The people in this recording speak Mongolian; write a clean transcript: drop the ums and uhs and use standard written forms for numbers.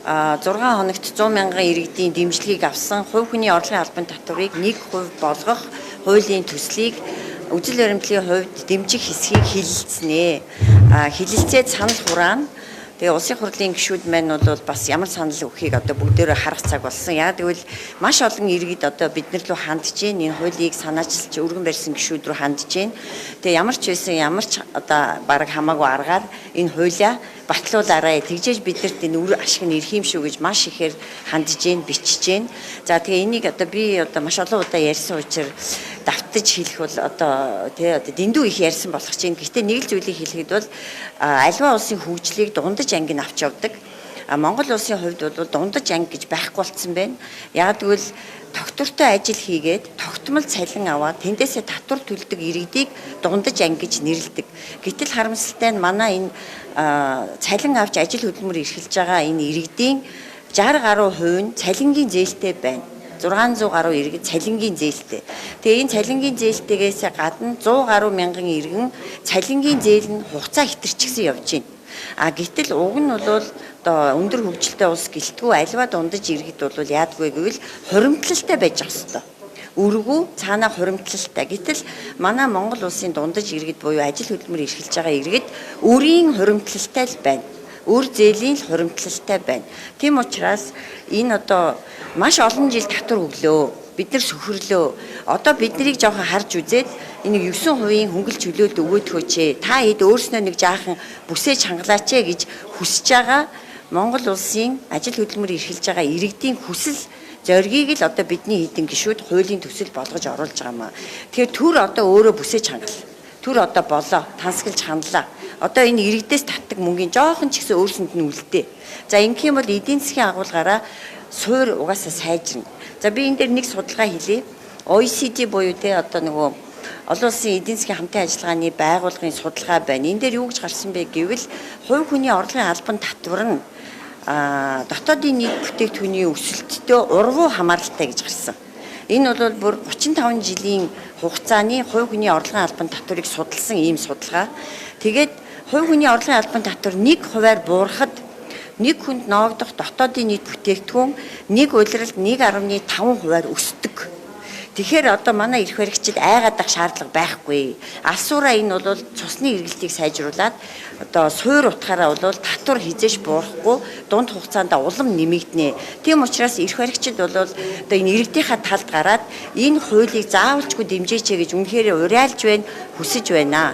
6 хоногт 100 мянган иргэдийн дэмжлэгийг авсан хувь хүний орлогын албан татварыг 1% болгох хуулийн төслийг үзэл баримтлалын хувьд дэмжих хэсгийг хилэлцнэ. Хилэлцээд санал хураана. Тэгээ улсын хурлын гишүүд маань бол бас ямар санал өгөхийг одоо бүгдээрээ харах цаг болсон. Яг гэвэл маш олон иргэд одоо бид нар рүү хандж гин, энэ хуулийг санаачилж өргөн барьсан гишүүд рүү хандж гин. Тэгээ ямар ч байсан ямар ч одоо бараг хамаагүй аргаар энэ хуулиа батлуулаарай. Тэгжээж биднэрт энэ үр ашиг нь ирэх юм шүү гэж маш ихээр хандж гин, бичиж гин. За тэгээ энийг одоо би одоо маш олон удаа ярьсан учраас давтаж хэлэх бол одоо тий одоо дэндүү их ярьсан болох чинь. Гэхдээ нэг л зүйлийг хэлэхэд бол альва улсын хөгжлийг дундаж анги нь авч явдаг. Монгол улсын хувьд бол дундаж анги гэж байхгүй болцсон байна. Яг гэвэл тогтвортой ажил хийгээд тогтмол цалин аваад тэндээсээ татвар төлдөг иргэдийг дундаж анги гэж нэрлэдэг. Гэтэл харамсалтай нь манай энэ цалин авч ажил хөдөлмөр эрхэлж байгаа энэ иргэдийн 60 гаруй хувь нь цалингийн зээлтэй байна. 600 гаруй иргэд цалингийн зээлтэй. Тэгээ энэ цалингийн зээлтэйгээс гадна 100 гаруй мянган иргэн цалингийн зээл нь хугацаа хэтэрчихсэн явж байна. А гэтэл уг нь бол одоо өндөр хөгжилтэй улс гэлтгүй альва дундаж иргэд бол яадгүй гэвэл хуримтлалтай байж ах хэвээр. Өргүү цаанаа хуримтлалтай. Гэтэл манай Монгол улсын дундаж иргэд буюу ажил хөдөлмөр эрхэлж байгаа иргэд өрийн хуримтлалтай л байна. Өр зээлийн л хуримтлалтай байна. Тийм учраас энэ одоо маш олон жил татвар өглөө. Бид нар сөхөрлөө. Одоо биднийг жоохон харж үзээд энэ 9% хөнгөл чөлөөлт өгөөдгөөч. Та хэд өөрснөө нэг жаахан бүсээ чангалаач гэж хүсэж байгаа Монгол улсын ажил хөдөлмөр эрхэлж байгаа иргэдийн хүсэл зоригийг л одоо бидний хэдэн гишүүд хуулийн төсөл болгож оруулж байгаа маа. Тэгэхээр төр одоо өөрөө бүсээ чангал. Төр одоо болоо, тансаглаж ханлаа. Одоо энэ иргэдээс татдаг мөнгөний жоохон ч гэсэн өөрсөнд нь үлдээ. За ингэх юм бол эдийн засгийн агуулгаараа суур угаасаа сайжирна. За би энэ дээр нэг судалгаа хийлээ. OECD буюу те одоо нөгөө олон улсын эдийн засгийн хамтын ажиллагааны байгууллагын судалгаа байна. Энэ дээр юу гэж гарсан бэ гэвэл хувь хүний орлогын албан татвар нь дотоодын нийт бүтээгдэхүүний өсөлттэй урвуу хамааралтай гэж гарсан. Энэ бол бүр 35 жилийн хугацааны хувь хүний орлогын албан татварыг судалсан ийм судалгаа. Тэгээд хувь хүний орлогын албан татвар 1%-аар буурахад нэг хүнд ноогдох дотоодын нийт бүтээгдэхүүн нэг улиралд 1.5%-аар өсдөг. Тэгэхээр одоо манай эрх баригчид айгаад ах шаардлага байхгүй. Алсуураа энэ бол цусны эргэлтийг сайжруулад одоо суур утгаараа бол татвар хизээш буурахгүй дунд хугацаанд улам нэмэгдэнэ. Тийм учраас эрх баригчид бол одоо энэ иргэдийнхаа талд гараад энэ хуулийг заавалчгүй дэмжээч гэж үнэхээр уриалж байна, хүсэж байна.